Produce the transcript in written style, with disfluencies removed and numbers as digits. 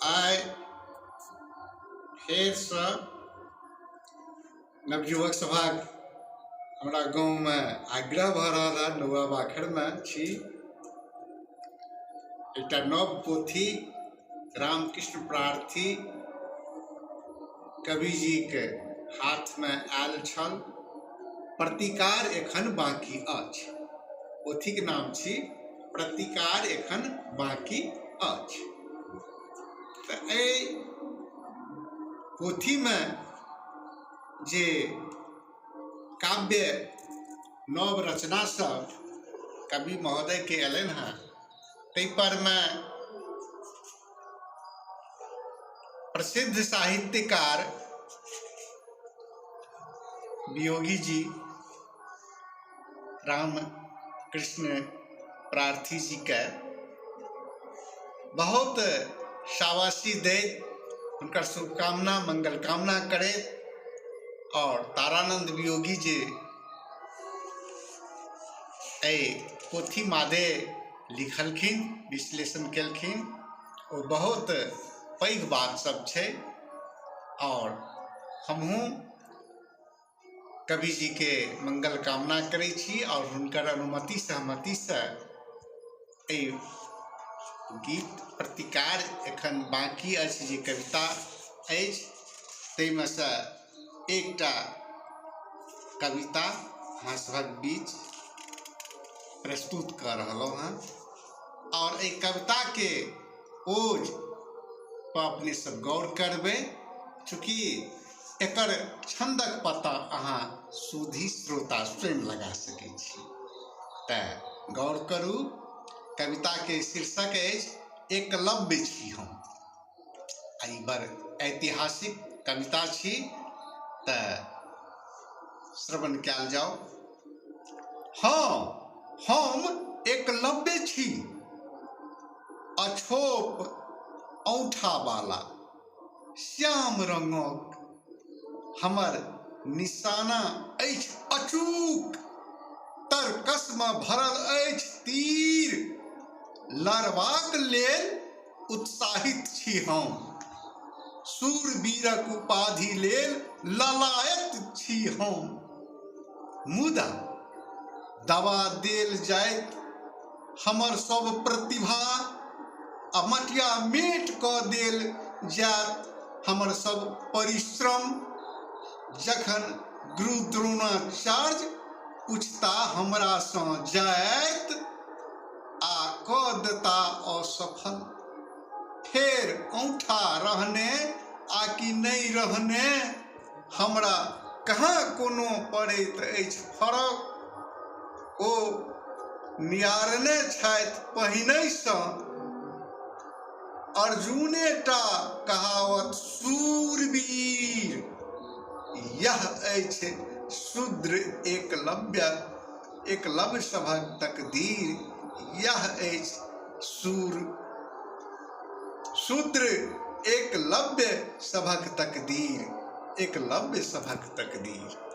आइ फेरसँ नवयुवक सभाक हमरा गाँवमे आग्रह भऽ रहल हँ। नौआ बाखरिमे छी। एकटा नव पोथी रामकृष्ण प्रार्थी कविजीके हाथमे आयल छल, प्रतिकार एखन बाँकी अछि। पोथीके नाम छी प्रतिकार एखन बाँकी अछि। तऽ एहि पोथीमे जे काव्य नव रचना सब कवि महोदयके अयलनि हँ, ताहि परमे प्रसिद्ध साहित्यकार वियोगी जी राम कृष्ण प्रार्थी जीके बहुत शाबाशी दैत, हुनकर शुभकामना मंगल कामना करैत, आओर तारानन्द वियोगी जे एहि पोथी मादे लिखलखिन, विश्लेषण केलखिन, ओ बहुत पैघ बात सब छै। आओर हमहूँ कवि जीके मंगल कामना करै छी आओर हुनकर अनुमति सहमतिसँ एहि गीत प्रतिकार एखन बाँकी अछि जे कविता अछि ताहिमे सँ एकटा कविता अहाँ सभक बीच प्रस्तुत कऽ रहलहुँ हँ। आओर एहि कविताके ओज पर अपने सब गौर करबै, चूँकि एकर छन्दक पता अहाँ सुधी श्रोता स्वयं लगा सकै छी, तऽ गौर करू। कविताके शीर्षक अछि एकलव्य छी हम। आ ई बड़ ऐतिहासिक कविता छी, तऽ श्रवण कयल जाउ। हँ, हम एकलव्य छी, अछोप औंठावाला श्याम रंगक, हमर निशाना अछि अचूक, तरकसमे भरल अछि तीर, लड़बाक लेल उत्साहित छी हम, शूरवीरक उपाधि लेल ललायत छी हम। मुदा दबा देल जाइत हमर सब प्रतिभा आ मटिया मेट कऽ देल जायत हमर सब परिश्रम, जखन गुरु द्रोणाचार्य पूछता हमरासँ जाइत आ कऽ देता असफल। फेर औंठा रहने आ कि नहि रहने हमरा कहाँ कोनो पड़ैत अछि फरक। ओ नियारने छथि पहिनहिसँ अर्जुनेटा कहावत शूरवीर, यह अछि शूद्र एकलव्य एकलव्य सभक तकदीर, यह अछि शूद्र एकलव्य सभक तकदीर, एकलव्य सभक तकदीर।